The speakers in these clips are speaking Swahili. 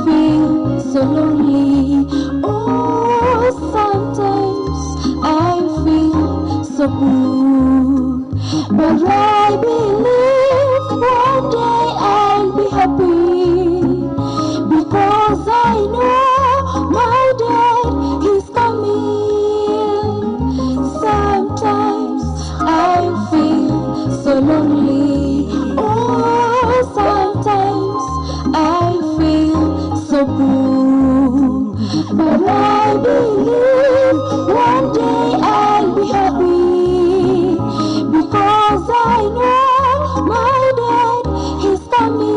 feel so lonely. Oh, sometimes I feel so poor, but I believe one day I'll be happy, because I know my dad is coming. Sometimes I feel so lonely. Oh, sometimes I feel so poor, but I believe one day I'll be happy, because I know my dad is coming.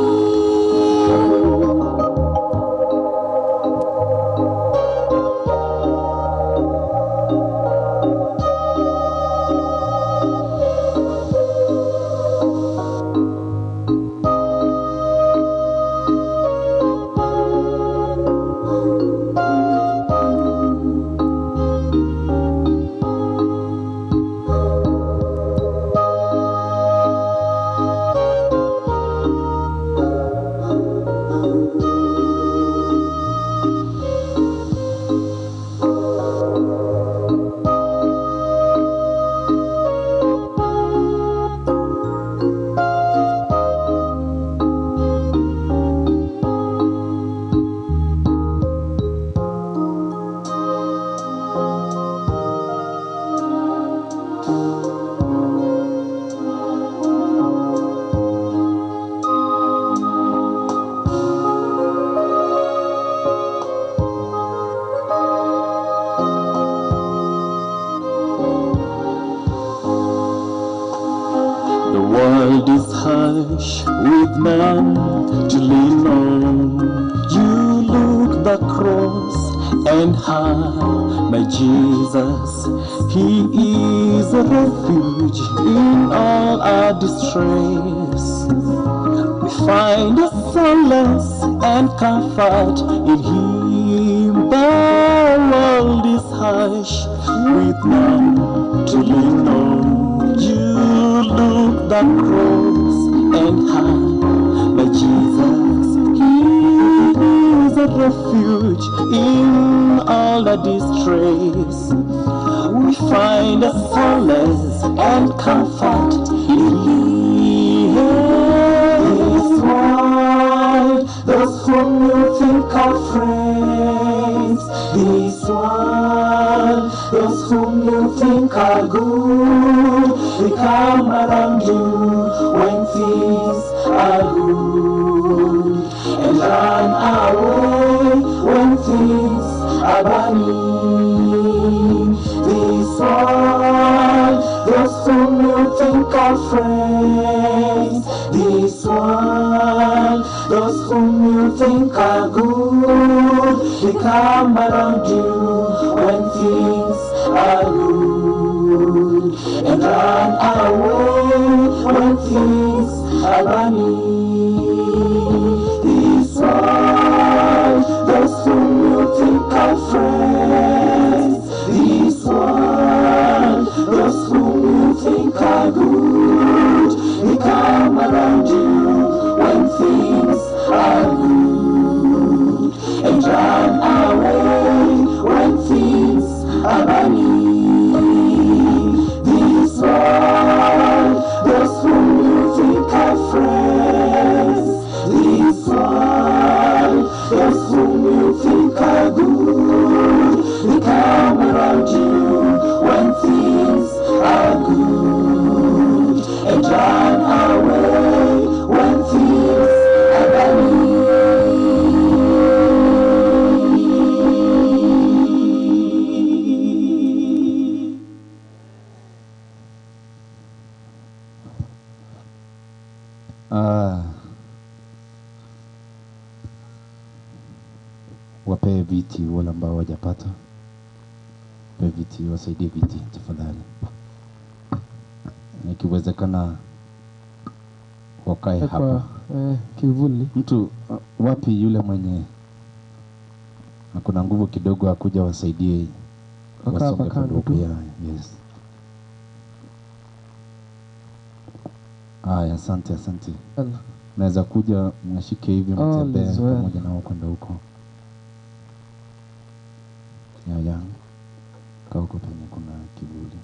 The world is harsh with none to lean on. You look the cross and high, my Jesus. He is a refuge in all our distress. We find a solace and comfort in Him. The world is harsh with none to lean on. You look the cross and high, my Jesus. He is a refuge in all our distress. We find a solace and comfort in Him. This world, those whom you think are friends, this world, those whom you think are good, they come around you when things are good, and run away when things are burning. This world, those whom you think are friends, this world, those whom you think are good, they come around you when things are good, and run away when things are burning. This world, those whom you think are friends, this world, those whom you think are good, they come around you when things are good, and run away when things are burning. This world, those whom you think are friends, this world, those whom you think are good, they come around you when things are good, and run away when things are burning. Wapee viti wale ambao hawajapata. Wapee viti, wasaidie viti tafadhali. Ikiwezekana wakae hapa. Kivuli. Mtu wapi yule mwenye kuna nguvu kidogo akuja wasaidie, wasonge kidogo. Yes. Aya, asante, asante. Naweza kuja mwashike hivi mtembee pamoja nao kwenda huko. Ya. Kaa huko penye kuna kivuli.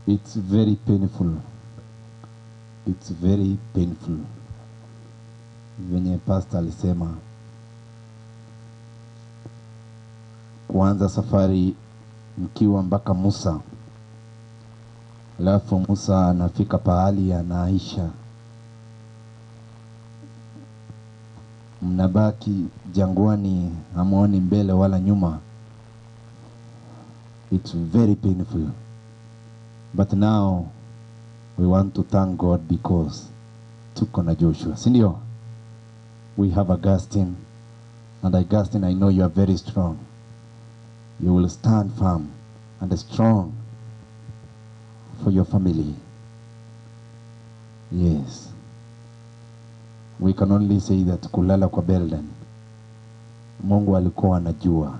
It's very painful. It's very painful. Venye pastor alisema, kuanza safari mkiwa mpaka Musa, alafu Musa anafika pahali anaisha, mnabaki jangwani, hamuoni mbele wala nyuma. It's very painful. But now we want to thank God because tuko na Joshua, si ndio? We have Augustine, and Augustine, I know you are very strong. You will stand firm and strong for your family. Yes. We can only say that kulala kwa Belden, Mungu alikuwa anajua.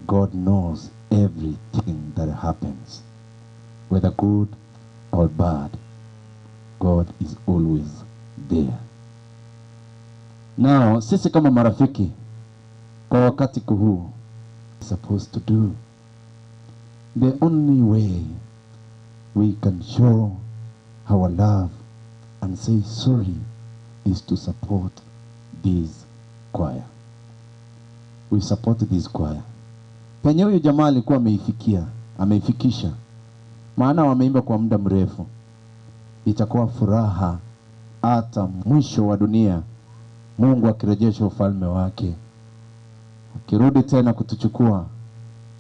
God knows everything that happens, whether good or bad. God is always there. Now, sisi kama marafiki, kwa wakati huu, supposed to do, the only way we can show our love and say sorry is to support this choir. We support this choir. Penye huyo jamaa alikuwa ameifikia, ameifikisha, maana wameimba kwa muda mrefu. Itakuwa furaha hata mwisho wa dunia, Mungu akirejesha ufalme wake, akirudi tena kutuchukua,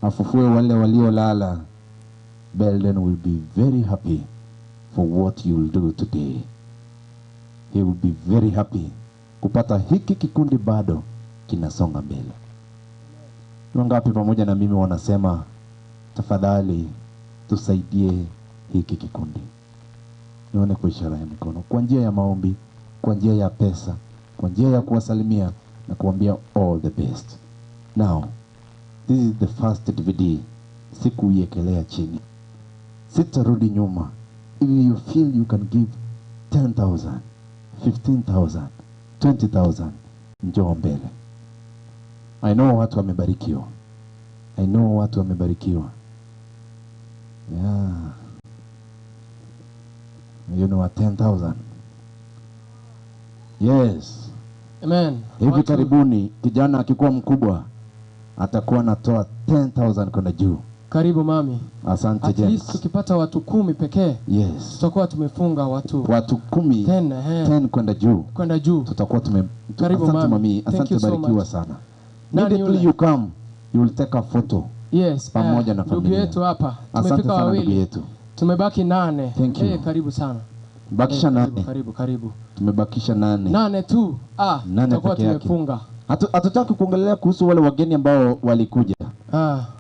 afufue wale waliolala. Belden will be very happy for what you will do today. He will be very happy kupata hiki kikundi bado kinasonga mbele. Wangapi pamoja na mimi wanasema tafadhali tusaidie hiki kikundi? Nione kwa ishara ya mikono, kwa njia ya maombi, kwa njia ya pesa, kwa njia ya kuwasalimia na kuambia all the best. Now, this is the first DVD. Sikuiekelea chini, sitarudi nyuma. If you feel you can give 10,000, 15,000, 20,000, njoo mbele. I know watu wamebarikiwa. I know watu wamebarikiwa. Yeah. You know what, 10,000. Yes. Amen. Hivi karibuni kijana akikuwa mkubwa atakuwa anatoa 10,000 kwenda juu. Karibu mami. Asante At James. least tukipata watu 10 pekee. Yes. Tutakuwa tumefunga watu 10, 10 kwenda juu. Kwenda juu. Tutakuwa Karibu asante mami. Asante, so barikiwa sana. Nani Immediately you come, you will take a photo. Yes. Pamoja na familia. Ndugu yetu hapa. Asante Tumefika sana wawili. ndugu yetu. Tumebaki 8. Thank you. Karibu sana. Bakisha 8. Karibu. Tumebakisha 8. 8 tu. 8 tutakuwa peke yake. tumefunga. Hatutaki kuongelea kuhusu wale wageni ambao walikuja.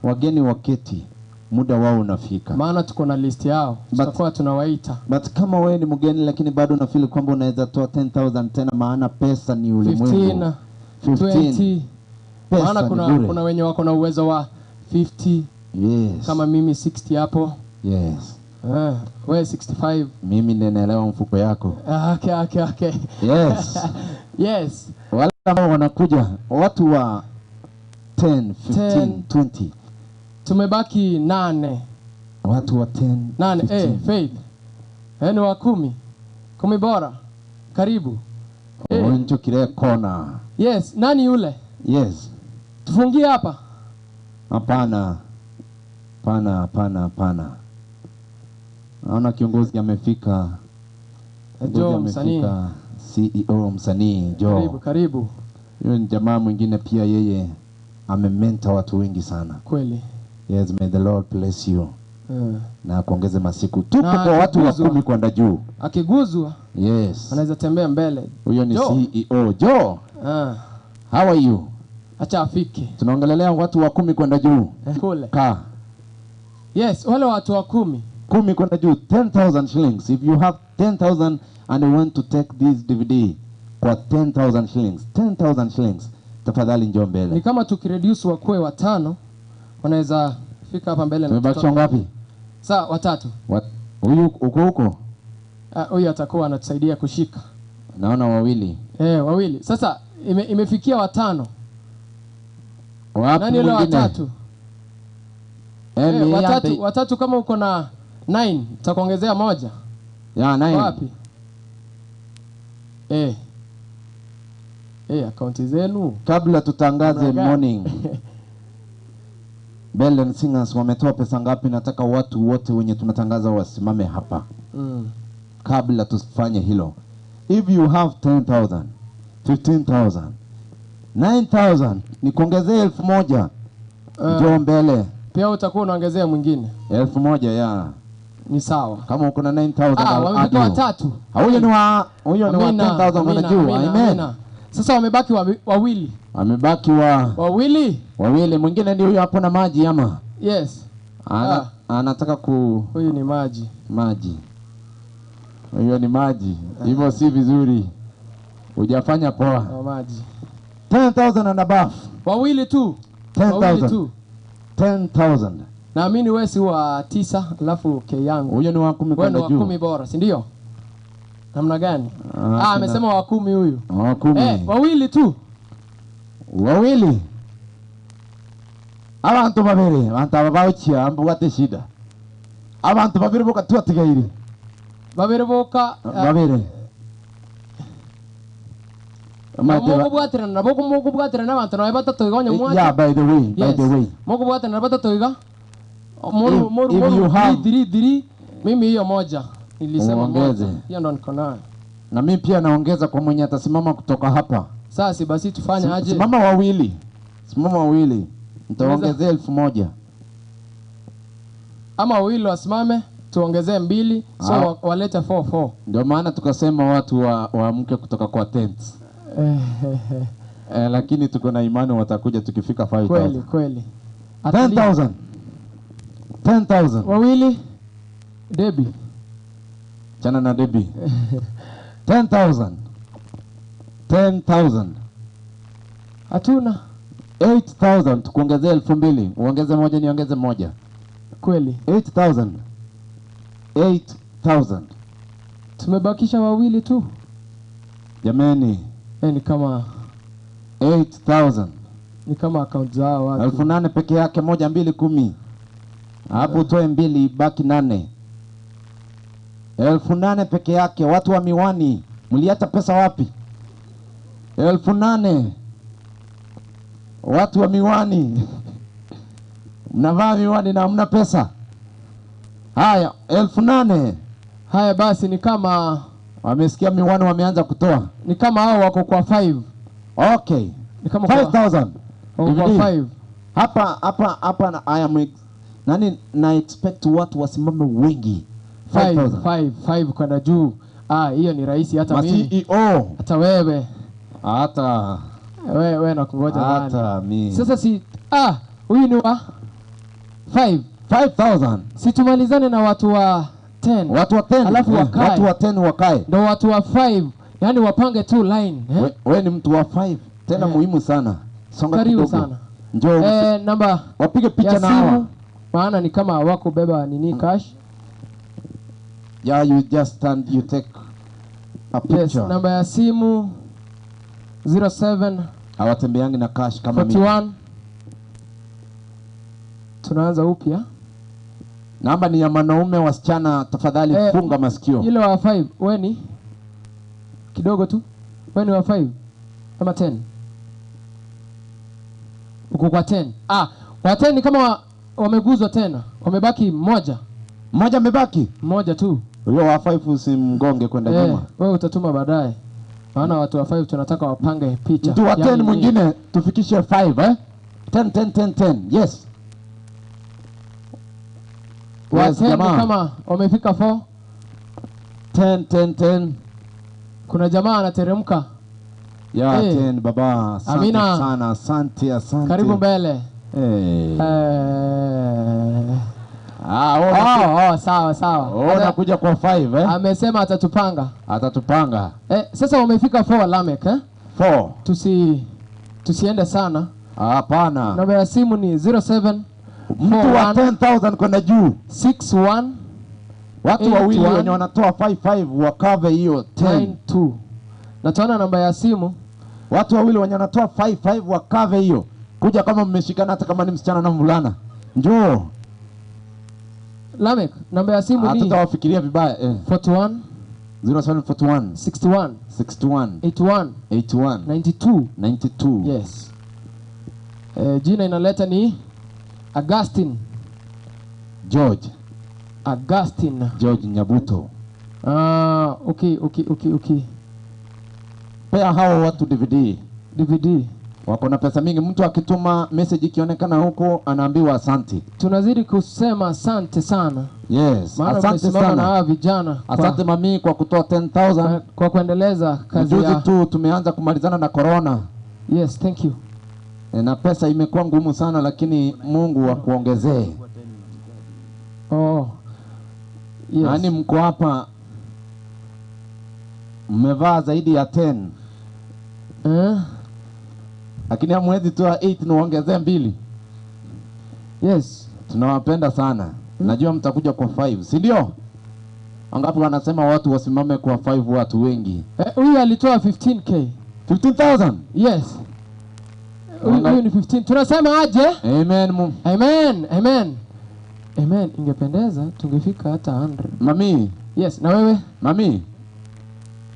Wageni waketi, muda wao unafika. Maana tuko na list yao. Tutakuwa tunawaita. But kama wewe ni mgeni lakini bado unafeel kwamba unaweza toa 10,000 tena, maana pesa ni ulimwengu. 15, 20. Pesa Maana kuna wenye wako na uwezo wa 50. Yes. Kama mimi 60 hapo. Yes. Wewe 65. Mimi ninaelewa mfuko yako. Okay. Yes. Yes. Wale ambao wanakuja watu wa 10, 15, 20. Tumebaki 8. Watu wa 10, 8. 15. Faith. Ni wa 10. 10 bora. Karibu. Onjo kile kona. Yes, nani yule? Yes. Tufungie hapa. Hapana. Hapana. Naona kiongozi amefika. Joe msanii. CEO msanii Joe. Karibu. Yule ni jamaa mwingine pia, yeye amementa watu wengi sana. Kweli. Yes, may the Lord bless you. Na kuongeze masiku. Tuko kwa watu wa 10 kwenda juu. Akiguzwa. Yes. Anaweza tembea mbele. Huyo ni Joe. CEO Joe. How are you? Acha afike. Tunaongelelea watu wa 10 kwenda juu. Kule. Ka. Yes, wale watu wa 10. 10 kwenda juu, 10,000 shillings. If you have 10,000 and you want to take this DVD, kwa 10,000 shillings. 10,000 shillings. Tafadhali njoo mbele. Ni kama tukireduce wakuwe watano wanaweza fika hapa mbele na Tumebakisha ngapi? Sawa, watatu. Huyu uko huko? Huyu atakuwa anatusaidia kushika. Naona wawili. Wawili. Sasa imefikia watano. Wapi nani yule watatu? Watatu kama uko na 9 tutakuongezea moja. Ya 9. Wapi? Akaunti zenu kabla tutangaze morning. Belen Singers wametoa pesa ngapi? Nataka watu wote wenye tunatangaza wasimame hapa. Kabla tufanye hilo. If you have 10,000, 15,000, 9,000, nikuongezee 1,000. Njoo mbele. Pia utakuwa unaongezea mwingine 1,000 ya. Ni sawa. Kama uko na 9,000 wamefika watatu. Huyo ni wa 10,000 wanajua. Amen. Sasa wamebaki wawili. Wamebaki wawili. Wawili, mwingine ni huyo hapo na maji ama? Yes. Anataka ku huyu ni maji. Maji. Huyo ni maji. Hivyo si vizuri. Hujafanya poa. Maji. 10,000 and above. Wawili tu. 10,000. 10,000. Naamini wewe si wa 9 alafu K yangu. Huyo ni wa 10 kwenda juu. Wewe ni wa 10 bora, si ndio? Namna gani? Amesema wa 10 huyu. Wa 10. Wawili tu. Wawili. Abantu babiri, abantu ababauchia ambugate shida. Abantu babiri boka tuatigairi. Babiri boka babiri. Mokubwatirana nabo mokubwatirana abantu nawe batatu igonya mwacha. Yeah, by the way, by the way. Mokubwatirana batatu iga. Moru moru moru diri. Mimi hiyo moja nilisema moja. Hiyo ndo niko nayo. Na mimi pia naongeza kwa mwenye atasimama kutoka hapa. Sasa basi tufanye aje? Simama wawili. Simama wawili. Nitaongezea 1,000. Ama wawili wasimame tuongezee 2 so walete 4 4. Ndio maana tukasema watu waamke kutoka kwa tents. Lakini tuko na imani watakuja tukifika 5,000. Kweli kweli. 10,000. 10,000. Wawili. Debi. Chana na Debi. 10,000. 10,000. Hatuna. 8,000 tukuongezee 2,000. Uongeze moja niongeze moja. Kweli. 8,000. 8,000. Tumebakisha wawili tu. Jamani. Ni kama 8,000. Ni kama account zao watu. 8,000 peke yake, 1 2 10. Hapo utoe 2 baki 8. 8,000 peke yake. Watu wa miwani, mliacha pesa wapi? 8,000. Watu wa miwani. Mnavaa miwani na hamna pesa. Haya, 8,000. Haya basi ni kama wamesikia miwani wameanza kutoa. Ni kama hao wako kwa 5. Okay. Ni kama 5,000. Wako kwa 5. Hapa na I am nani na expect watu wasimame wengi. 5 5 kwenda juu. Hiyo ni rahisi hata mimi. CEO. Hata wewe. Hata wewe nakungoja nani? Hata mimi. Sasa si huyu ni wa 5. 5,000. Si tumalizane na watu wa 10. Watu wa 10. Alafu wakae. Watu wa 10 wakae. Ndio watu wa 5. Yaani wapange tu line, eh? We ni mtu wa 5. Tena muhimu sana. Songa karibu kidogo. sana. Njoo. Namba wapige picha na hawa. Maana ni kama hawako beba nini cash. Yeah, you just stand, you take a picture. Yes, namba ya simu 07 hawatembeangi na cash kama mimi. 41. Tunaanza upya. Namba ni ya wanaume, wasichana tafadhali funga masikio. Ile wa 5, wewe ni kidogo tu. Wewe ni wa 5 ama 10? Uko kwa 10. Wa 10 ni kama wameguzwa tena. Wamebaki mmoja. Mmoja amebaki? Mmoja tu. Huyo wa 5 usimgonge kwenda nyuma. Wewe utatuma baadaye. Maana watu wa 5 tunataka wapange picha. Mtu wa 10 mwingine tufikishe 5 eh? 10 10 10 10. Yes. Wa 10 kama wamefika 4. 10 10 10. Kuna jamaa anateremka. Ya 10 baba. Asante Amina. Sana, asante, asante. Karibu mbele. Ah, Oh, sawa sawa. oh, nakuja kwa 5 eh? Amesema atatupanga. Atatupanga. Sasa wamefika 4 Lamek eh? 4. Tusiende sana. Hapana. Namba ya simu ni 07 Mtu wa 10,000 kwenda juu. 61 Watu wawili 81 wenye wanatoa 55 wakave hiyo 10. 92. Na tunaona namba ya simu. Watu wawili wenye wanatoa 55 wakave hiyo. Kuja kama mmeshikana, hata kama ni msichana na mvulana. Njoo. Lamek, namba ya simu ni Hatutawafikiria vibaya eh. 41 0741 61 61 81 81 92. 92. Yes. Jina inaleta ni Augustine. George. Augustine. George Nyabuto. Okay. Pea hao watu DVD. DVD. Wako na pesa mingi. Mtu akituma message ikionekana huko anaambiwa asante. Tunazidi kusema asante sana. Yes, Maana asante mmesimama na sana. hawa vijana. Asante mami kwa kutoa 10,000. Kwa kuendeleza kazi Juzi ya. tu tumeanza kumalizana na corona. Yes, thank you. Na pesa imekuwa ngumu sana, lakini Mungu akuongezee. Oh. Yes. Yaani mko hapa mmevaa zaidi ya 10. Lakini hamwezi toa 8 na uongezee 2. Yes. Tunawapenda sana. Najua mtakuja kwa 5, si ndio? Wangapi wanasema watu wasimame kwa 5, watu wengi? Huyu alitoa 15k. 15,000? Yes. Huyu ni 15. Tunasema aje? Amen. Amen. Amen. Amen. Ingependeza tungefika hata 100. Mami. Yes, na wewe? Mami.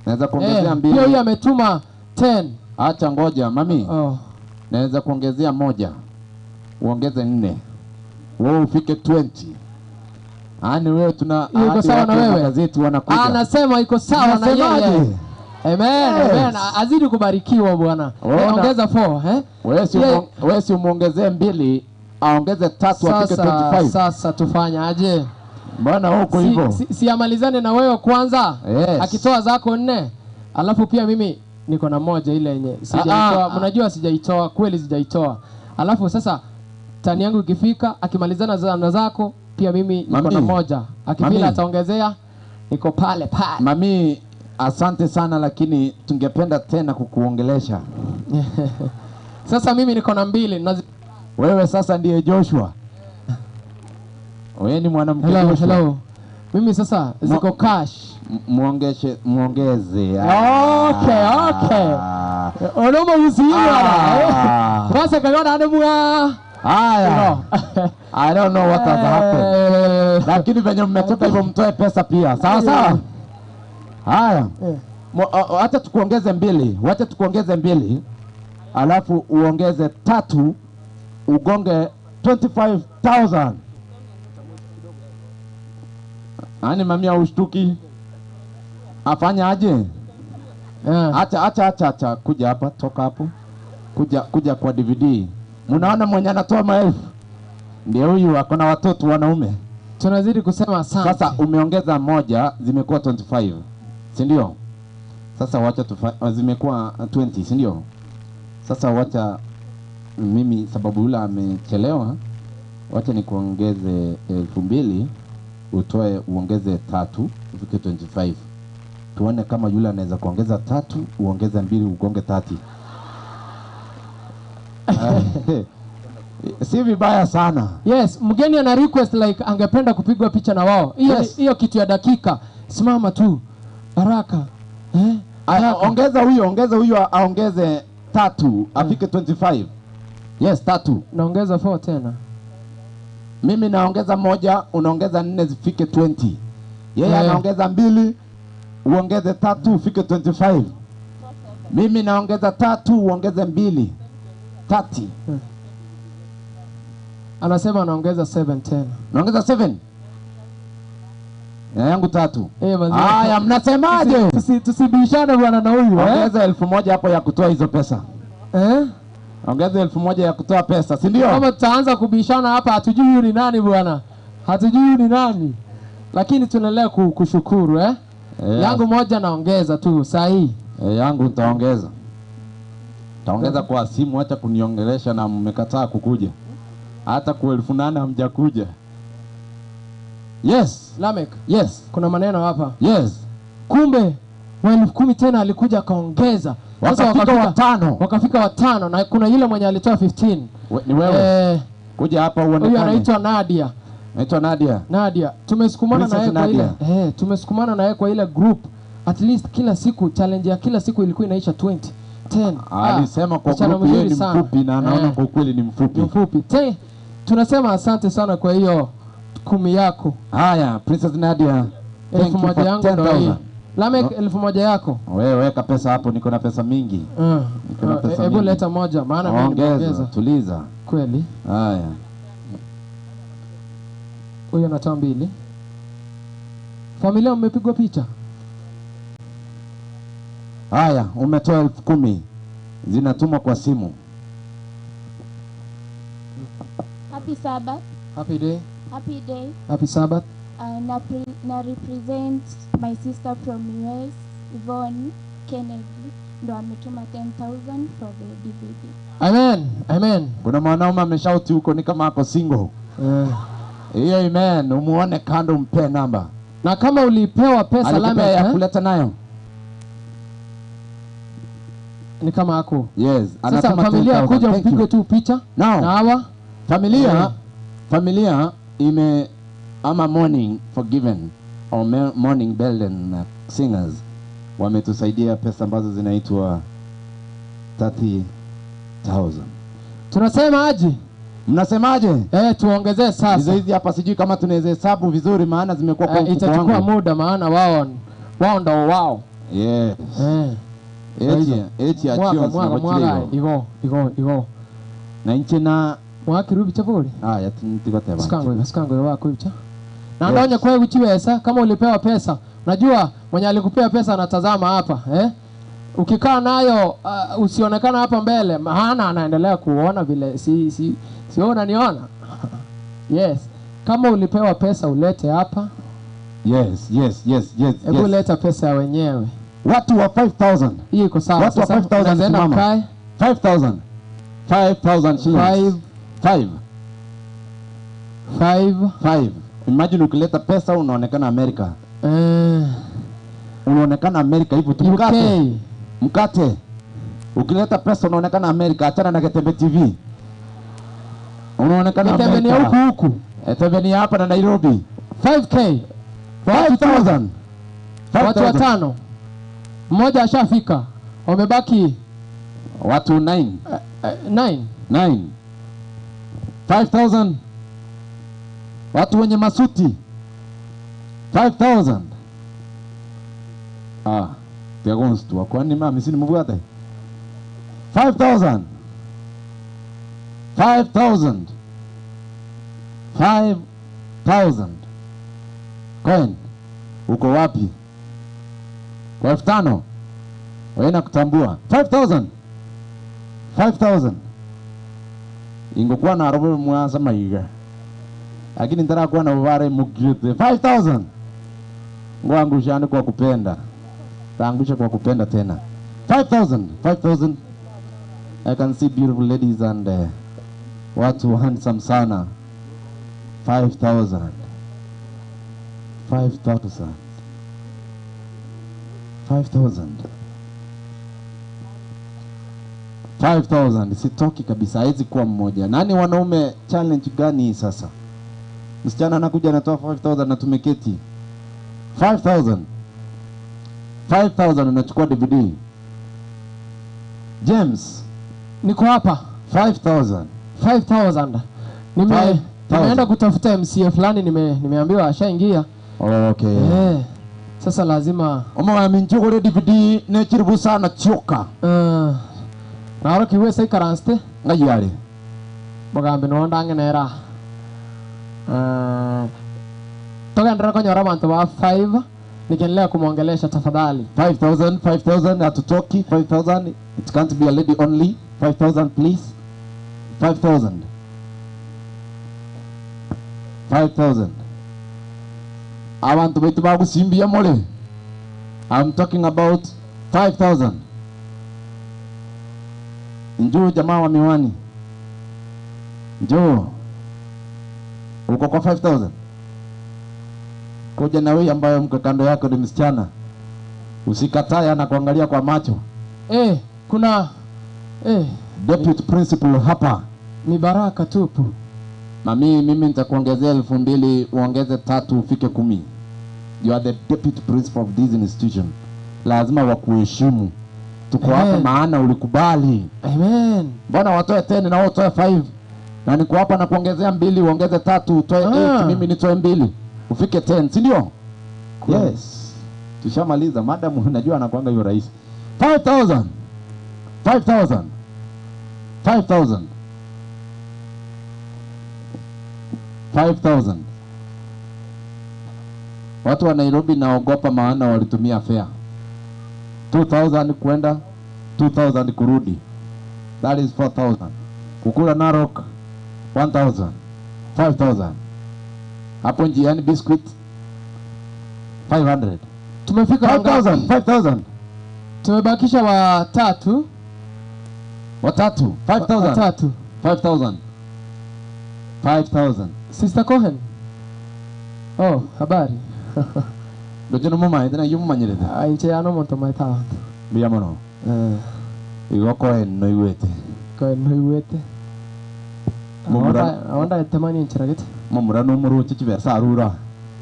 Naweza kuongezea 2. Pia huyu ametuma 10. Acha ngoja mami. Oh. Naweza kuongezea 1. Uongeze 4. Wewe ufike 20. Yaani wewe tuna iko sawa na wewe. Gazeti wanakuja. Anasema iko sawa na yeye. Amen. Yes. Amen. Azidi kubarikiwa Bwana. Ongeza 4 eh? Wewe si umuongezee 2, aongeze 3 afike 25. Sasa tufanyaje? Mbona huko hivyo? Si amalizane na wewe kwanza. Yes. Akitoa zako 4. Alafu pia mimi niko na moja ile yenye sijaitoa. Mnajua sijaitoa, kweli sijaitoa. Alafu sasa tani yangu ikifika, akimalizana na zako pia mimi niko na moja. Akifika ataongezea, niko pale pale. Mami, asante sana, lakini tungependa tena kukuongelesha. Sasa mimi niko na 2. Wewe sasa ndiye Joshua. Wewe ni mwanamke. Hello, Joshua. hello. Mimi sasa ziko cash. Muongeze. Okay. Onomo usiwa. Basi kaona anamua. Haya. I don't know what has happened. Lakini venye mmetoka hivyo mtoe pesa pia. Sawa sawa. Haya. Hata tukuongeze 2, wacha tukuongeze 2. Alafu uongeze 3, ugonge 25,000. Ani mamia ushtuki. Afanya aje? Acha kuja hapa, toka hapo. Kuja kwa DVD. Mnaona mwenye anatoa maelfu. Ndio huyu akona watoto wanaume. Tunazidi kusema asante. Sasa umeongeza 1, zimekuwa 25. Si ndio? Sasa wacha zimekuwa 20, si ndio? Sasa wacha mimi sababu yule amechelewa, wacha nikuongeze 2,000, utoe uongeze 3 ufike 25. Tuone kama yule anaweza kuongeza 3, uongeze 2 ugonge 30. Si vibaya sana. Yes, mgeni ana request like angependa kupigwa picha na wao. Hiyo yes. Hiyo kitu ya dakika. Simama tu. Haraka. Ongeza huyo aongeze 3 afike 25. Yes, 3. Naongeza 4 tena. Mimi naongeza 1, unaongeza 4 zifike 20. Yeye anaongeza 2, uongeze 3 ufike 25. Mimi naongeza 3, uongeze 2. 30. Anasema anaongeza 7 tena. Naongeza 7. Na yangu 3. Haya, mnasemaje? Tusibishane bwana na huyu. Ongeza 1,000 hapo ya kutoa hizo pesa. Ongeza 1,000 ya kutoa pesa, si ndio? Kama tutaanza kubishana hapa hatujui huyu ni nani bwana. Hatujui huyu ni nani. Lakini tunaendelea kushukuru eh? Yes. Yangu moja naongeza tu sahi. Yangu nitaongeza. Taongeza kwa simu, hata kuniongelesha na mmekataa kukuja. Hata kwa 8,000 hamjakuja. Yes. Lamek. Yes. Kuna maneno hapa. Yes. Kumbe wa 10,000 tena alikuja akaongeza. Sasa wakafika watano. Wakafika watano na kuna yule mwenye alitoa 15. Ni wewe. Kuja hapa uonekane. Huyu anaitwa Nadia. Anaitwa Nadia. Nadia. Tumesukumana na yeye kwa ile. Tumesukumana na yeye kwa ile group. At least kila siku challenge ya kila siku ilikuwa inaisha 20. 10. Alisema kwa group yeye ni mfupi na anaona kwa kweli ni mfupi. Mfupi. Tunasema asante sana kwa hiyo 10 yako. Haya, Princess Nadia. 1,000 yangu ndio hii. Lamek, 1,000 yako. Wewe weka pesa hapo, niko na pesa mingi. Niko na pesa mingi. Hebu leta moja maana mimi nimeongeza. Tuliza. Kweli. Haya. Huyo anatoa 2. Familia mmepigwa picha. Haya, umetoa 10,000. Zinatumwa kwa simu. Happy Sabbath. Happy day. Happy day. Happy Sabbath. Na represent my sister from US, Yvonne Kennedy. Ndo ametuma 10,000 for the DVD. Amen. Amen. Kuna mwanaume ameshauti huko ni kama ako single. Hiyo amen, umuone kando umpe namba. Na kama ulipewa pesa Lamek, ya kuleta nayo. Ni kama ako. Yes, anatuma. Sasa familia kuja mpige tu picha. Now, na hawa familia familia ime ama Morning Forgiven or Morning Belden Singers wametusaidia pesa ambazo zinaitwa 30,000. Tunasema aje? Mnasemaje? Tuongezee sasa. Hizo hizi hapa sijui kama tunaweza hesabu vizuri maana zimekuwa kwa mfuko wangu. Itachukua muda maana wao ndio wao. Yes. Eti achio mwaga igo. Na inchi na mwakirubi chaburi. Ah, yatintigoteba. Sikango wako ibicha. Na ndonye kwa uchiweza kama ulipewa pesa. Unajua mwenye alikupea pesa anatazama hapa, Ukikaa nayo usionekana hapa mbele, maana anaendelea kuona vile si wewe unaniona. Yes. Kama ulipewa pesa ulete hapa. Yes. Hebu leta pesa ya wenyewe. Watu wa 5,000. Hiyo iko sawa. Watu wa 5,000 simama. 5,000. 5,000 shillings. 5. 5. Imagine ukileta pesa unaonekana Amerika. Unaonekana Amerika hivyo tu. Mkate. Mkate. Ukileta pesa unaonekana Amerika, achana na Getembe TV. Unaonekana Amerika. Getembe ni huku huku. Getembe ni hapa na Nairobi. 5K. 5,000. Watu watano. Mmoja ashafika. Wamebaki watu 9. 9. 9. 5,000. Watu wenye masuti. 5,000. Ah, tiagonstu kwani mami sini mvuate. 5,000. 5,000. 5,000. Coin. Uko wapi? Kwa 5,000. Wewe nakutambua. 5,000. 5,000. Ingokuwa na robo mwanza maiga. Lakini nitaka kuwa na uvare mugite. 5,000. Ngoangusha kwa kupenda. Taangusha kwa kupenda tena. 5,000. 5,000. I can see beautiful ladies and watu handsome sana. 5,000. 5,000. 5,000. 5,000. Sitoki kabisa, haiwezi kuwa mmoja. Nani wanaume, challenge gani hii sasa? Msichana anakuja anatoa 5,000 na tumeketi. 5,000. 5,000 unachukua DVD. James, niko hapa. 5,000. 5,000. Nimeenda kutafuta MCA fulani, nimeambiwa ashaingia. Okay. Sasa lazima Omo minchukure DVD nechiribu sana choka. Naro kiwe sai karanste ngayare. Bogambe no ndangenera. Toka konyora bantu ba 5 nikiendelea kumuongelesha tafadhali. 5,000, 5,000 hatutoki. 5,000. It can't be a lady only. 5,000 please. 5,000. 5,000. Abantu baitu bagusimbia mole. I'm talking about 5,000. Njoo jamaa wa miwani. Njoo. Uko kwa 5,000. Koja na wewe ambayo mko kando yako ni msichana. Usikatae, anakuangalia kwa macho. Kuna deputy principal hapa. Ni baraka tupu. Mami, mimi nitakuongezea 2,000, uongeze 3 ufike 10. You are the deputy principal of this institution. Lazima wakuheshimu. Tuko hapa maana ulikubali. Amen. Mbona watoe 10 na wewe utoe 5? Na niko hapa na kuongezea 2, uongeze 3, utoe 8, mimi nitoe 2. Ufike 10, si ndio? Yes. Tushamaliza. Madam unajua anakuanga hiyo rais. 5,000. 5,000. 5,000. 5,000. Watu wa Nairobi naogopa maana walitumia fare. 2,000 kwenda, 2,000 kurudi. That is 4,000. Kukula Narok 1,000. 5,000. Hapo njiani biscuit 500. Tumefika 5,000, 5,000. Tumebakisha watatu. Watatu. 5,000. Watatu. 5,000. 5,000. Sister Cohen. Oh, habari. Ndojo mama ethena yumumanyirete. Ah, inche ano monto mai talent. Biya mono. Igo Cohen no iwete. Cohen no iwete. Mumura awanda etemani inchiragete. Mumura no muruchi chibesa arura.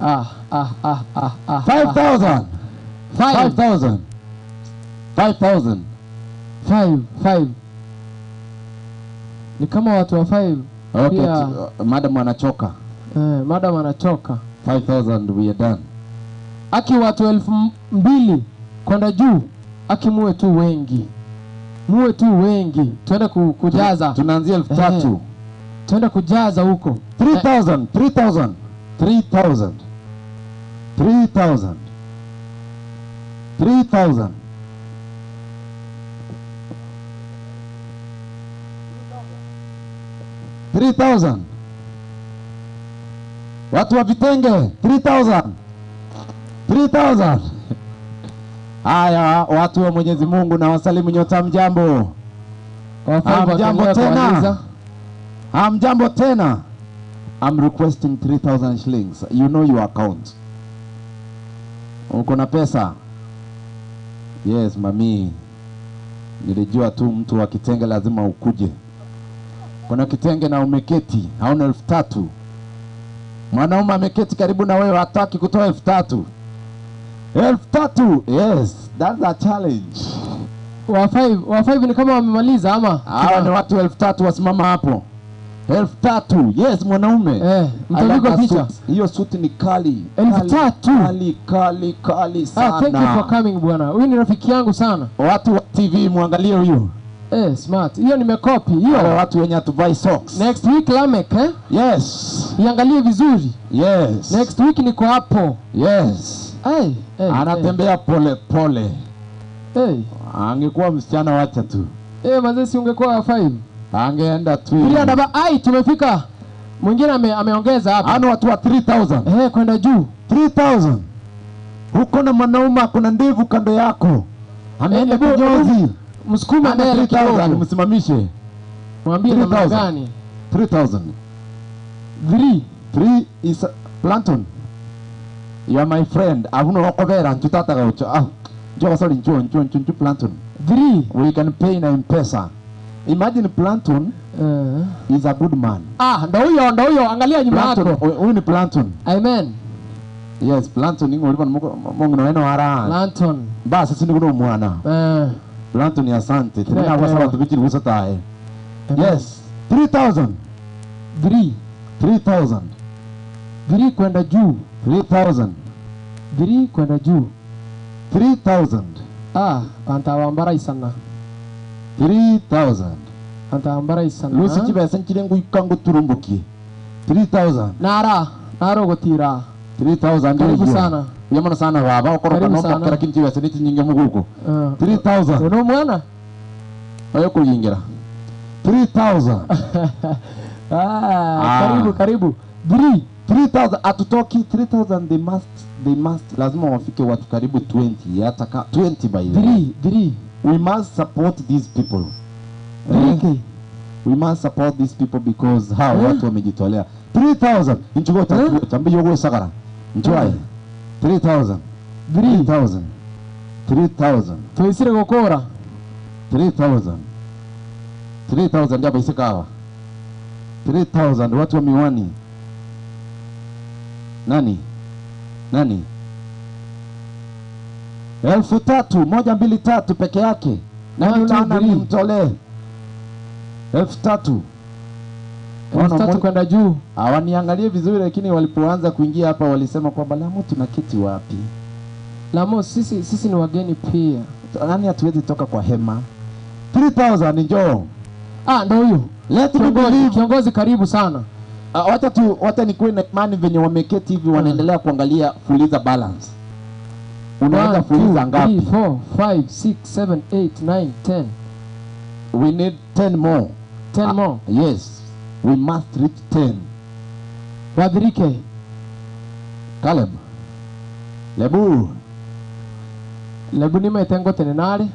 5,000. 5,000. 5,000. 5 5. Ni kama watu wa 5. Okay, madam anachoka. Madam anachoka. 5,000 we are done. Aki watu 2,000 kwenda juu, aki muwe tu wengi. Muwe tu wengi. Tuende kujaza. Tunaanzia 3,000. Tuende kujaza huko. 3,000, 3,000, 3,000. 3,000. 3,000. 3,000. Watu wa vitenge 3,000. 3,000. Haya, watu wa Mwenyezi Mungu na wasalimu nyota, mjambo. Hamjambo tena. Hamjambo tena. I'm requesting 3,000 shillings. You know your account. Uko na pesa? Yes, mami. Nilijua tu mtu wa kitenge lazima ukuje. Kuna kitenge na umeketi, hauna 3,000. Mwanaume ameketi karibu na wewe hataki kutoa 3,000. 3,000. Yes, that's a challenge. Wa 5 ni kama wamemaliza ama? Hawa ni watu 3,000 wasimama hapo. 3,000. Yes, mwanaume. Mtapigwa picha. Hiyo suti ni kali. 3,000. Kali kali kali sana. Thank you for coming bwana. Huyu ni rafiki yangu sana. Watu wa TV muangalie huyu. Smart. Hiyo nimekopi. Hiyo watu wenye hatuvai socks. Next week Lamek, Yes. Iangalie vizuri. Yes. Next week niko hapo. Yes. Anatembea pole pole. Angekuwa msichana wacha tu. Mazee si ungekuwa 5. Angeenda tu. Ai, tumefika. Mwingine ameongeza hapa. Ano watu wa 3,000. Kwenda juu. 3,000. Huko na mwanaume kuna ndevu kando yako. Ameenda kinyozi. Msukume mbele kidogo. Msimamishe. Mwambie namna gani? 3,000. 3 is Planton. You are my friend. Ahuno wakobera ntutata gaucho. Ah. Njoo sorry njoo njoo njoo Planton. 3. We can pay na M-Pesa. Imagine Planton is a good man. Ndo huyo angalia nyuma yako. Huyu ni Planton. Amen. Yes, Planton ningo ulipo mungu na weno ara. Planton. Basi sisi nikuno mwana. Planton asante. Tena kwa sababu tubichi usatae. Yes, 3,000. 3. 3,000. 3 kwenda juu. 3,000. 3 kwenda juu. 3,000. Antawambara sana. 3,000. Antawambara sana. Lusi chibesa nchirengu ikangu turumbuki. 3,000. Nara, naro gotira. 3,000. Karibu sana. Yamana sana baba okoroka no pakera kinchi besa ni chinyinge muguko. 3,000. Uno mwana? Oyo kuyingira. 3,000. Karibu karibu. 3,000 atutoki 3,000 they must lazima wafike watu karibu 20 hata 20 by the way. 3 We must support these people. Okay. We must support these people because hao watu wamejitolea. 3,000 nchuko tatu tambi yogo sakara. Nchwae. 3000. 3000. 3000. Tuisire gukora. 3000. 3000 ndio isikawa. 3000 watu wa miwani. Nani? Nani? 3000, 1 2 3 peke yake. Nani unaona nimtolee? 3000. 3000 kwenda juu. Hawaniangalie vizuri, lakini walipoanza kuingia hapa walisema kwamba Lamu tunaketi wapi? Lamu sisi ni wageni pia. Nani hatuwezi toka kwa hema? 3000 njoo. Ah, ndio huyo. Let me believe. Kiongozi karibu sana. Wacha nikuwe na imani venye wameketi hivi wanaendelea kuangalia fuliza balance. Unaweza fuliza ngapi? 3 4 5 6 7 8 9 10. We need 10 more. 10 more. Yes. We must reach 10. Wadhirike. Caleb. Lebu. Lebu ni maitengo tenenare.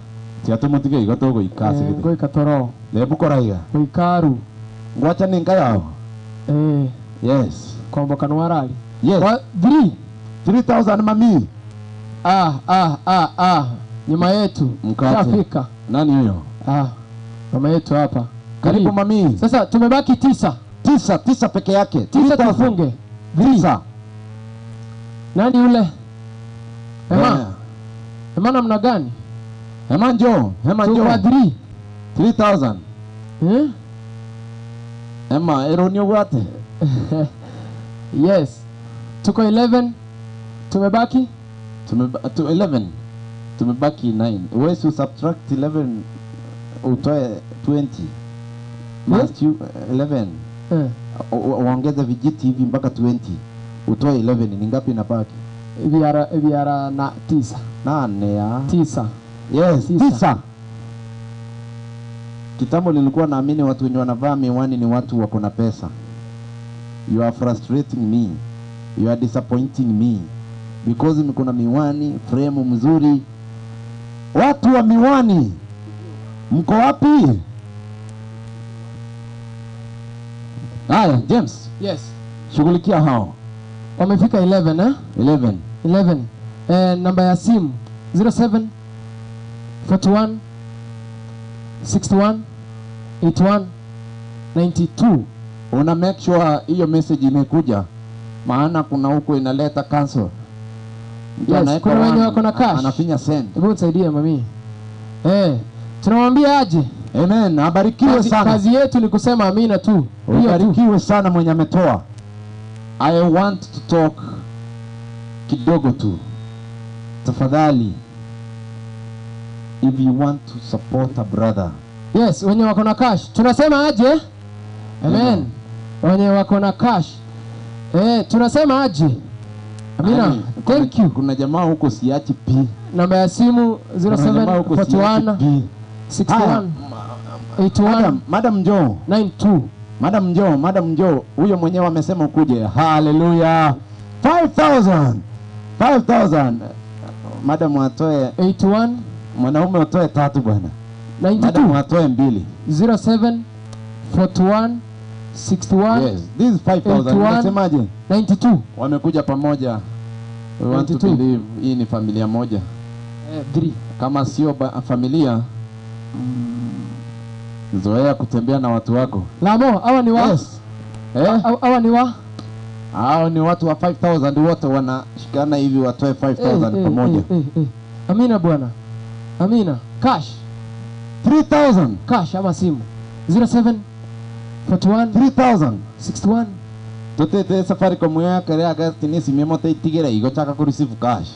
Tiato mutige igotogo ikasi gite. Ngo ikatoro. Lebu koraiga. Ikaru. Ngwacha ninga yao. Yes. Kombo kanwarali. Yes. 3 3000 mami. Nyuma yetu. Shafika. Nani huyo? Mama yetu hapa. Karibu mami. Sasa tumebaki 9. 9 peke yake. 9 tufunge. 9. Nani yule? Ema. Ema namna gani? Ema njoo. Ema njoo. 3000. Eh? Ema eronio gwate. Yes. Tuko 11. Tumebaki 11. Tumebaki 9. Wewe si subtract 11 utoe 20. Must you 11. Uongeze vijiti hivi mpaka 20. Utoe 11 ni ngapi inabaki? Ibiara na 9. 8 ya. 9. Yes, 9. Kitambo nilikuwa naamini watu wenye wanavaa miwani ni watu wako na pesa. You are frustrating me. You are disappointing me. Because mko na miwani, frame mzuri. Watu wa miwani, mko wapi? Haya, James. Yes. Shughulikia hao. Wamefika 11 eh? 11. 11. Namba ya simu 07 41 61 81 92. Una make sure hiyo message imekuja, maana kuna huko inaleta cancel. Yes, kuna wenye wako na cash. Anafinya send. Hebu nisaidie mami. Tunamwambia aje? Amen. Abarikiwe sana. Kazi yetu ni kusema amina tu. Abarikiwe sana mwenye ametoa. I want to talk kidogo tu. Tafadhali, if you want to support a brother. Yes, wenye wako na cash. Tunasema aje? Amen. Wenye wako na cash. Tunasema aje? Amina. Thank you. Kuna jamaa huko siachi P. Namba ya simu 0741 61 81. Madam njoo. 92. Madam njoo, madam njoo. Huyo mwenyewe amesema ukuje. Hallelujah. 5000. 5000. Madam atoe 81. Mwanaume atoe 3 bwana. 92. Madam atoe 2. 07 41 61. Yes, this is 5000. Unasemaje? 92. Wamekuja pamoja. We want to believe hii ni familia moja. 3. Kama sio familia, zoea kutembea na watu wako. Lamo, hawa ni wa? Yes. Hawa ni wa? Hao ni watu wa 5000 wote wanashikana hivi watoe 5000 pamoja. Amina bwana. Amina. Cash. 3000. Cash ama simu. 07 41 3000 61. Totete Safaricom ya kare August ni simu mote itigera igo chaka ku receive cash.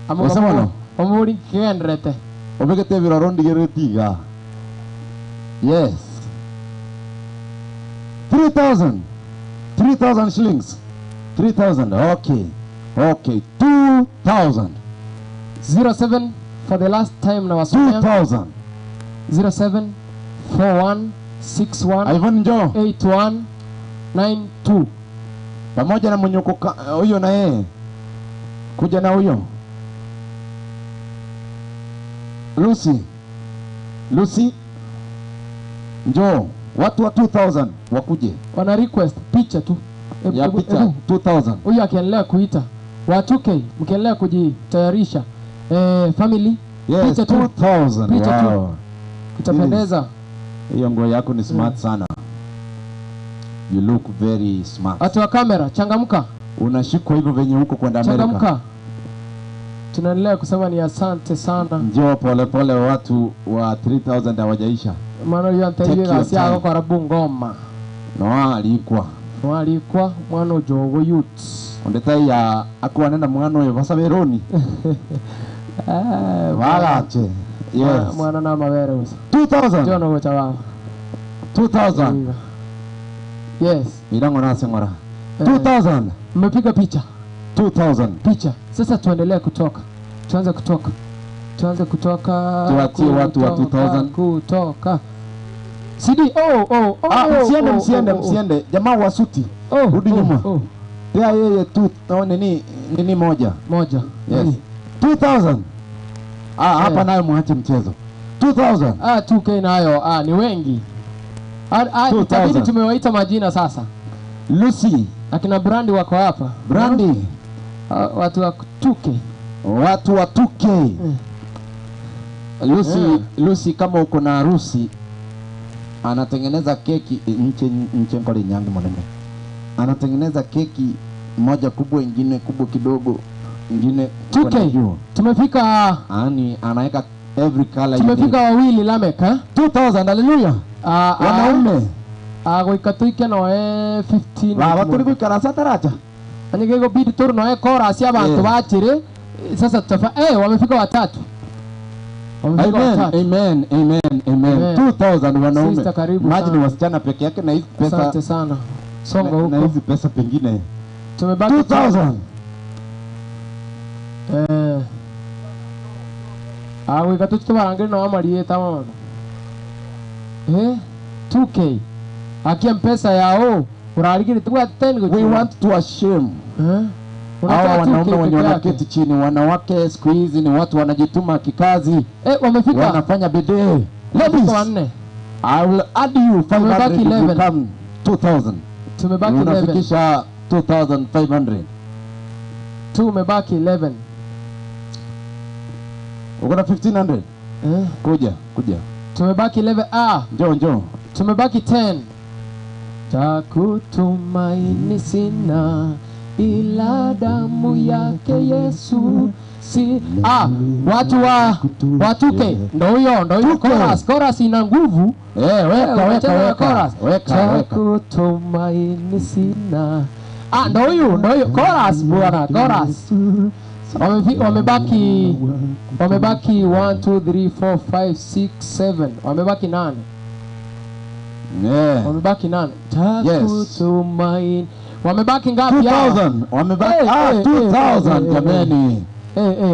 Amo omuri kiendrete. Obegete biroro ndigere tiga. Yes. 3000. 3000 shillings. 3000. Okay. Okay. 2000. 07 for the last time na wasomea. 2000. 07 41 61 Ivan njoo. 81 92. Pamoja na mwenye huyo na yeye. Kuja na huyo. Lucy. Lucy. Njoo. Watu wa 2000 wakuje. Wana request picha tu. Ya picha 2000. Huyu akiendelea kuita. Wa 2K mkiendelea kujitayarisha. Family Yes, picha tu. 2000. Picha tu. Wow. Itapendeza. Hiyo nguo yako ni smart sana. You look very smart. Watu wa kamera, changamka. Unashikwa hivyo venye huko kwenda Amerika. Changamka. Tunaendelea kusema ni asante sana. Njoo pole pole, watu wa 3000 hawajaisha. Maana uyo Take anterie your gasi time. yako kwa ngoma. No alikwa. Mwalikwa mwana ojogo youth. Ondeta ya akuane na mwana oyo basaberoni. Wagache. Yes. Mwana na mawere usa. 2000. Jono gocha baba. 2000. Yes. Milango nase ngora. 2000. Mmepiga picha. 2000. Picha. Sasa tuendelee kutoka. Tuanze kutoka. Tuanze kutoka. Tuwatie watu wa 2000. Kutoka. CD. Oh oh oh. Ah, msiende, oh, msiende, oh, oh. msiende. Jamaa wa suti. Oh, Rudi oh, nyuma. Oh. Pia yeye tu oh, nini nini moja. Moja. Yes. 2000. Ah, hapa Yeah. nayo muache mchezo. 2000. Ah, 2K nayo. Ah, ni wengi. 2000. Itabidi tumewaita majina sasa. Lucy, Akina Brandi wako hapa. Brandi, Watu wa 2K. watu wa 2K. Lucy, Yeah. Lucy kama uko na harusi anatengeneza keki nche nche ngori nyangi mwanene. Anatengeneza keki moja kubwa, ingine kubwa kidogo, ingine 2K. kwenda juu. Tumefika Yaani anaweka every color you need. tumefika wawili Lamek, eh? 2000, haleluya. Wanaume. Goika tuike noe 15. Baba turi guikara sataracha. Anyige go bidi turu noe chorus ya bantu Yeah. bachire. Sasa tutafa wamefika watatu. Wamefika Amen, watatu. amen, amen, amen. Amen. 2000 wanaume. Sister, karibu Imagine sana. wasichana peke yake na hizi pesa Asante sana. Songa na huko. hizi pesa pengine. Tumebaki 2000. Goika tutubarangire no amarieta mama. 2K. Akia mpesa yao urarigire tugwa 10 go. We want to ashame hawa wanaume wenye wanaketi chini. Wanawake siku hizi ni watu wanajituma kikazi, Wamefika. wanafanya bidii. Wamefika Ladies, wanne. I will add you 500 if you 11. come 2000. Tumebaki 11. Unafikisha 2500. Tumebaki 11. Uko na 1500? Kuja, kuja. Tumebaki 11. Njoo, njoo. Tumebaki 10. Takutumaini sina ila damu yake Yesu. Si watu wa 2K ndo huyo, ndo huyo. Chorus, chorus ina nguvu. Weka, weka, weka. Chorus. Weka, weka. Takutumaini sina. Ndo huyu, ndo huyo. Chorus bwana, chorus. Wamebaki 1 2 3 4 5 6 7. Wamebaki 8. Yeah. Wamebaki 8. Yes. Takutumaini. Wamebaki ngapi hao? 2000. Wamebaki 2000 jameni.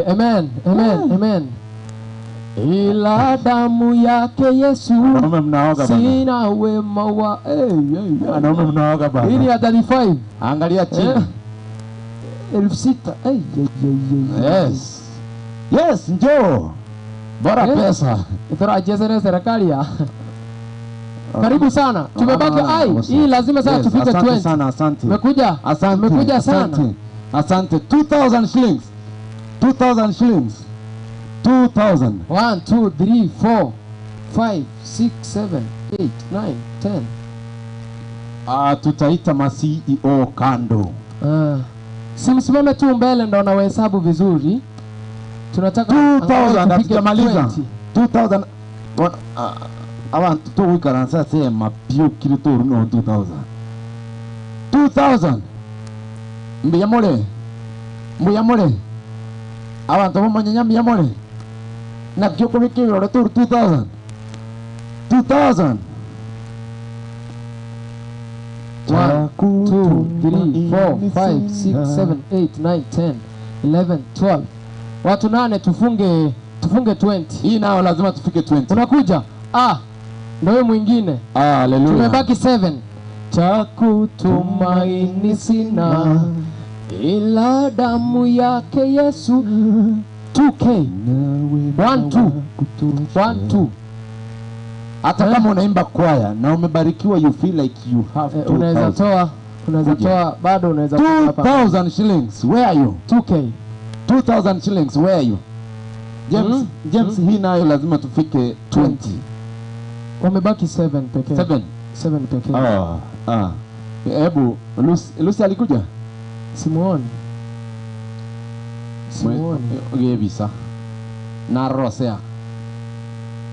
Amen, amen, amen. Ila damu yake Yesu. Wanaume mnaoga bana. Sina wema wa Wanaume mnaoga bana. Hii ni ya 35. Angalia chini. 6000. Yes. Yes, njoo. Bora pesa. Itarajia serikali ya. Karibu sana. Tumebaki hii lazima sasa tufike 20. Asante sana, asante. Umekuja? Asante. Umekuja sana. Asante. 2000 shillings. 2000 shillings. 2000. 1 2 3 4 5 6 7 8 9 10. Tutaita ma CEO kando. Simsimame tu mbele ndo na hesabu vizuri. Tunataka 2000 hatujamaliza. 2000. Abantu tuwikaransa sema pio kiri toru no 2000. 2000. Mbiyamole. Mbiyamole. Abantu bomanyanya mbiyamole. Na kyo kubikira toru 2000. 2000. 1 2 3 4 5 6 7 8 9 10 11 12. Watu 8 tufunge 20. Hii nao lazima tufike 20. Unakuja? Ndio huyo mwingine. Haleluya. Tumebaki 7. Takutumaini sina ila damu yake Yesu. 2K. 1 2 1 2. Hata kama unaimba kwaya na umebarikiwa, you feel like you have 2000. Unaweza toa. Unaweza toa bado, unaweza kutoa 2000 shillings. Where are you? 2K. 2000 shillings, where are you? James, James, hii nayo lazima tufike 20. Wamebaki 7 pekee. 7. 7 pekee. Hebu Lucy alikuja? Simuoni. Gebisa. Na Rosea.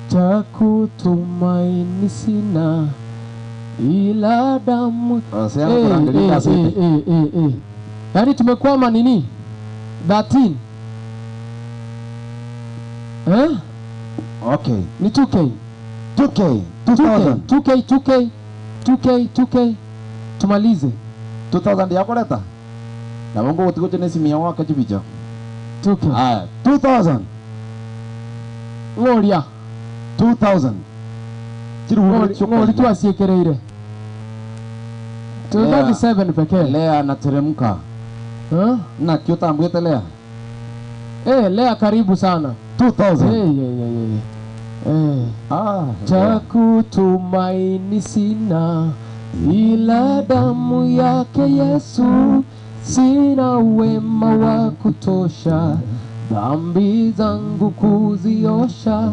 Cha kutumaini sina ila damu. Rosea anaangalia sasa. Yaani tumekwama nini? 13. Okay. Ni 2K. 2K. 2000. 2K, 2K, 2K, 2K. Tumalize. 2000 yako leta. Na bongo utikoje nesi mia waka jibicha. 2K. Haya, 2000. Ngoria. 2000. Ngori tu asiekereire. 27 pekee. Lea anateremka. Na kiota ambwete Lea. Lea karibu sana. 2000. Cha kutumaini sina ila damu yake Yesu, sina wema wa kutosha, dhambi zangu kuziosha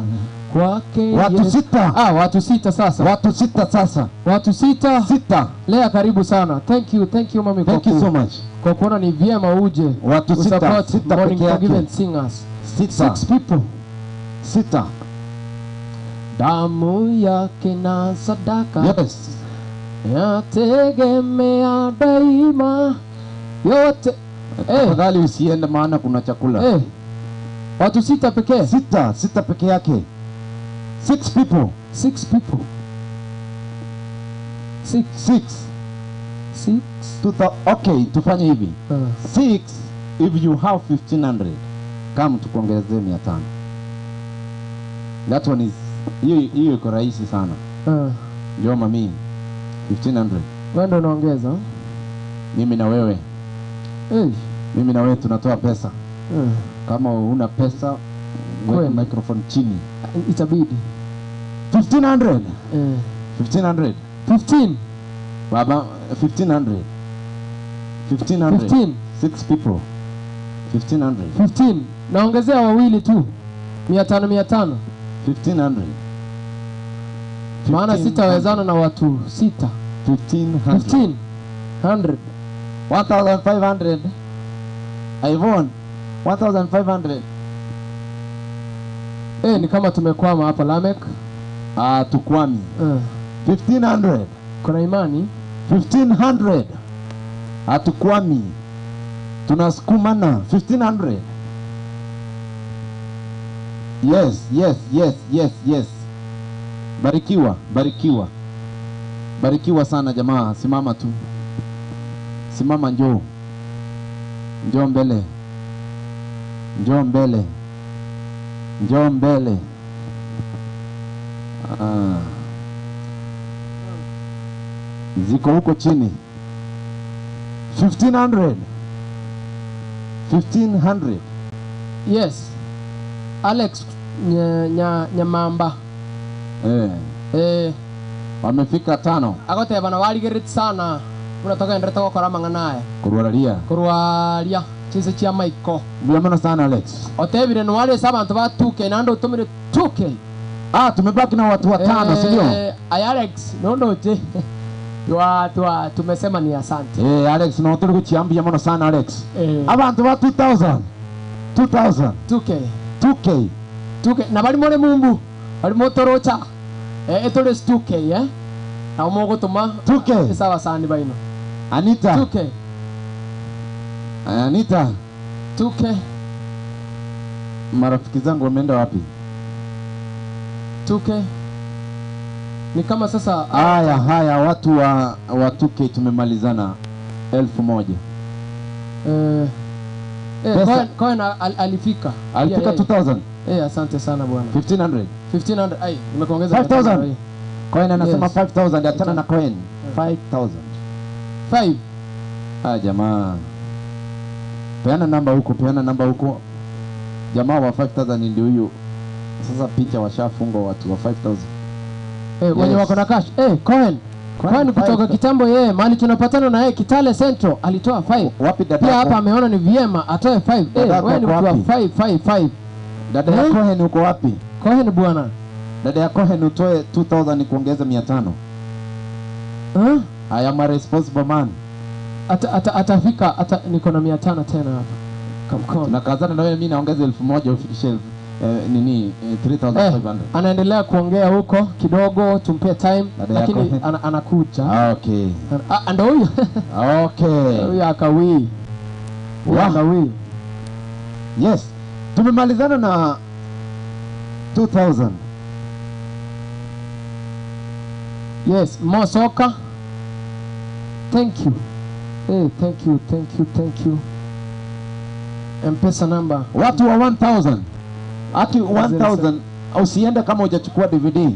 kwake. Watu sita. Watu sita sasa. Watu sita sasa. Watu sita. Sita. Lea karibu sana. Thank you, thank you mami. Thank you so much. Kwa kuona ni vyema uje. Watu sita. Sita peke yake. Singers. Sita. 6 people. Sita. Damu yake na sadaka. Yes. Yategemea daima yote. Tafadhali usiende maana kuna chakula. Watu sita pekee. Sita, sita peke yake. 6 people. 6 people. 6. 6. 6. Okay, tufanye hivi. 6 if you have 1500. Kama tukuongezee 500. That one is hiyo iko rahisi sana. Njoo mami. 1500. Wewe ndio unaongeza? Mimi na wewe. Mimi na wewe tunatoa pesa. Kama una pesa weka microphone chini. Itabidi. 1500. 1500. 15. Baba 1500. 1500. 15. 6 people. 1500. 15. Naongezea wawili tu. 500 500. 1500. Maana sitawezana na watu sita. 1500. 1500. 1500. Ivon 1500. Ni kama tumekwama hapa Lamek. Tukwami. 1500. Kuna imani 1500. Hatukwami. Tunasukumana 1500. Yes, yes, yes, yes, yes. Barikiwa, barikiwa. Barikiwa sana jamaa, simama tu. Simama njoo. Njoo mbele. Njoo mbele. Njoo mbele. Ziko huko chini. 1500. 1500. Yes. Alex Nyamamba. Wamefika 5. Agote bana waligerit sana. Unatoka ndreta gokora mang'ana aya. Kurwararia. Kurwaria. Chise chia maiko. Mbona sana Alex. Otebire no wale saba abantu ba 2K na ndo utumire 2K. Tumebaki na watu watano, si ndio? Ay Alex, nondo je. Tua tumesema ni asante. Alex no tuli kuchiambia mono sana Alex. Abantu ba 2000. 2000. 2K. 2K. 2K na bali more mumbu. Bali motorocha. Etole 2K Na umogotuma 2K. Sawa sana baino. Anita. 2K. Anita. 2K. Marafiki zangu wameenda wapi? 2K. Ni kama sasa. Haya watu wa 2K tumemalizana 1000. Cohen alifika. Alifika 2000. Asante sana bwana. 1500. 1500. Ai, nimekuongeza 5000. Cohen anasema 5000, achana na Cohen. 5000. 5. Jamaa. Peana namba huko, peana namba huko. Jamaa wa 5000 ndio huyu. Sasa picha washafunga watu wa 5000. Wenye wako na cash. Cohen. Kwani kutoka kitambo yeye mali tunapatana na yeye Kitale Central alitoa 5. Wapi dada? Pia hapa ameona ni vyema atoe 5. Wewe ni mtu wa 5 5 5. Dada ya Cohen uko wapi? Cohen bwana. Dada ya Cohen utoe 2000 ni kuongeza 500. I am a responsible man. Atafika niko na 500 tena hapa. Kamkono. Nakazana na wewe, mimi naongeza 1000 ufikishe nini 3500. Anaendelea kuongea huko kidogo, tumpe time lakini anakuja. Okay. Ndio huyo. Okay. Huyo akawi. Akawi. Yes. Tumemalizana na 2000. Yes, more soccer. Thank you. Hey, thank you, thank you, thank you. M-Pesa number. Watu wa 1000. Ati 1000 usiende kama hujachukua DVD.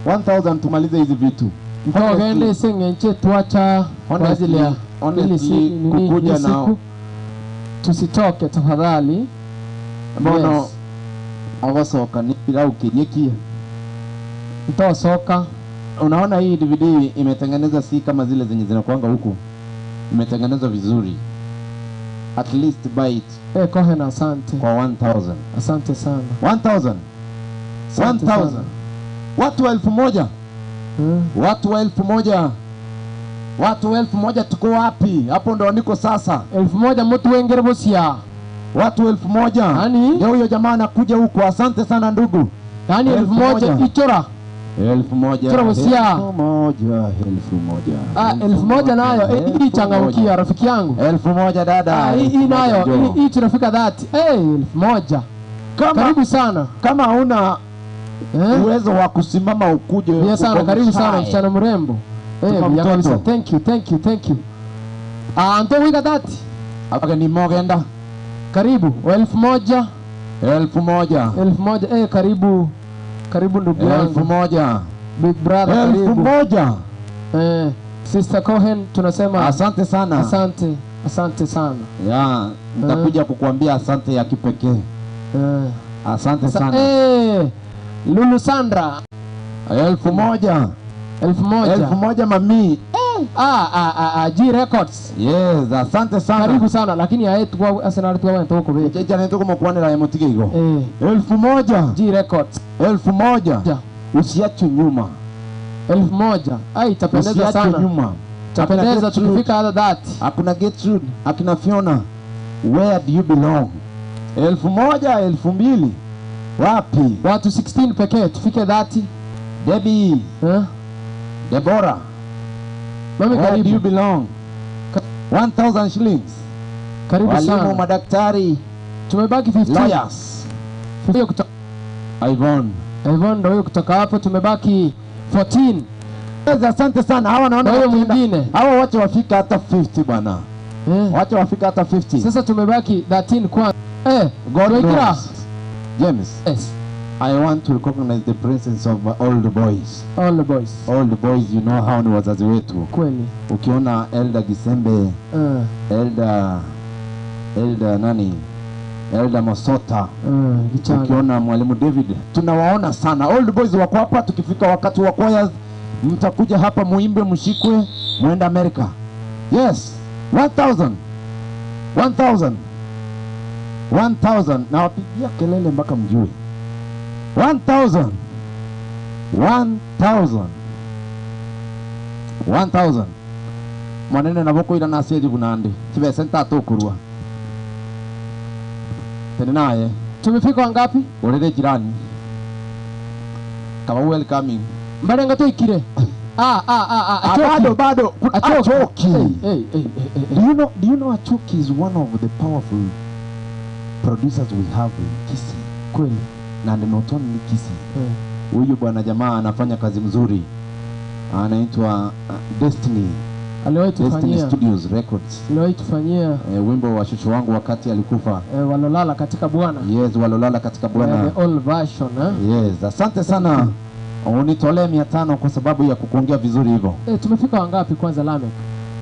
1000 tumalize hizi vitu. Mtogende sengenche tuacha kwa ajili ya honestly kukuja nao. Tusitoke tafadhali. Mbono yes. Ogosoka ni bila ukinyekia. Mtosoka. Unaona hii DVD imetengeneza si kama zile zenye zinakuanga huku. Imetengenezwa vizuri. At least buy it. Cohen asante. Kwa 1000. Asante sana. 1000. 1000. Watu 1000. Watu 1000. Watu 1000 tuko wapi? Hapo ndo niko sasa. 1000 mtu wengere bosia. Watu 1000. Nani? Ndio huyo jamaa anakuja huku. Asante sana ndugu. Yaani 1000 ichora. 1000. Ichora bosia. 1000, 1000. 1000 nayo. Hii changamkia rafiki yangu. 1000 dada. Hii nayo. Hii tunafika 30. 1000. Karibu sana. Kama huna uwezo wa kusimama ukuje. Yes sana, karibu sana msichana mrembo. Kabisa. Thank you, thank you, thank you. Anto wika 30. Hapa ni mogenda. Karibu 1000. 1000. 1000. Karibu. Karibu ndugu yangu. 1000. Big brother karibu. 1000. Sister Cohen tunasema asante sana. Asante, asante sana. Ya, nitakuja kukuambia asante ya kipekee. Asante sana. Lulu Sandra 1000. 1000. 1000 mami. G Records. Yes, asante sana. Karibu sana lakini aye tukwa Arsenal tukwa ntoko be. Jeja ntoko mokwanira emotige igo. 1000. G Records. 1000. Usiachwe nyuma. 1000. Ai itapendeza sana. Usiachwe nyuma. Itapendeza tukifika hata 30. Hakuna Gertrude, hakuna Fiona. Where do you belong? 1000, 2000. Wapi? Watu 16 pekee tufike 30. Debbie. Deborah. Mami where karibu. Do you belong? 1000 shillings. Karibu sana. Walimu, madaktari. Tumebaki 15. Lawyers. Hiyo kutoka Yvonne. Yvonne ndio huyo kutoka hapo tumebaki 14. Asante sana. Hawa naona huyo mwingine. Hawa wote wafika hata 50 bwana. Wacha wafika hata 50. Sasa tumebaki 13 kwa. God knows. James. Yes. I want to recognize the presence of all the boys. All the boys. All the boys, you know how ni wazazi wetu. Kweli. Ukiona Elder Gisembe, Elder nani? Elder Masota. Ukiona Mwalimu David. Tunawaona sana. All the boys wako hapa, tukifika wakati wa choirs mtakuja hapa muimbe, mshikwe, muende America. Yes. 1000. 1000. 1000. Na wapigia kelele mpaka mjue. 1000. 1000. 1000. Mwanene naboko ila nasiedi kunande. Tibe senta tokurwa. Tena naye. Tumefika wangapi? Ulele jirani. Kama welcoming. Mbona ngato ikire? Bado bado Achoki. Hey. Do you know Achoki is one of the powerful producers we have in Kisii. Kweli. Na not only Kisii. Huyu bwana jamaa anafanya kazi mzuri. Anaitwa Destiny. Aliwahi Destiny tufanyia Studios Records. Aliwahi tufanyia wimbo wa shushu wangu wakati alikufa. Walolala katika Bwana. Yes, walolala katika Bwana. The old version, Yes, asante sana. Unitolee 500 kwa sababu ya kukuongea vizuri hivyo. Tumefika wangapi kwanza Lamek?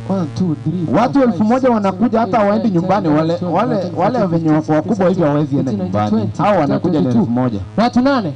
1 2 3 Watu 1000 wanakuja hata waendi nyumbani, wale wenye wakubwa hivyo hawezi enda nyumbani. Hao wanakuja na 1000. Watu 8.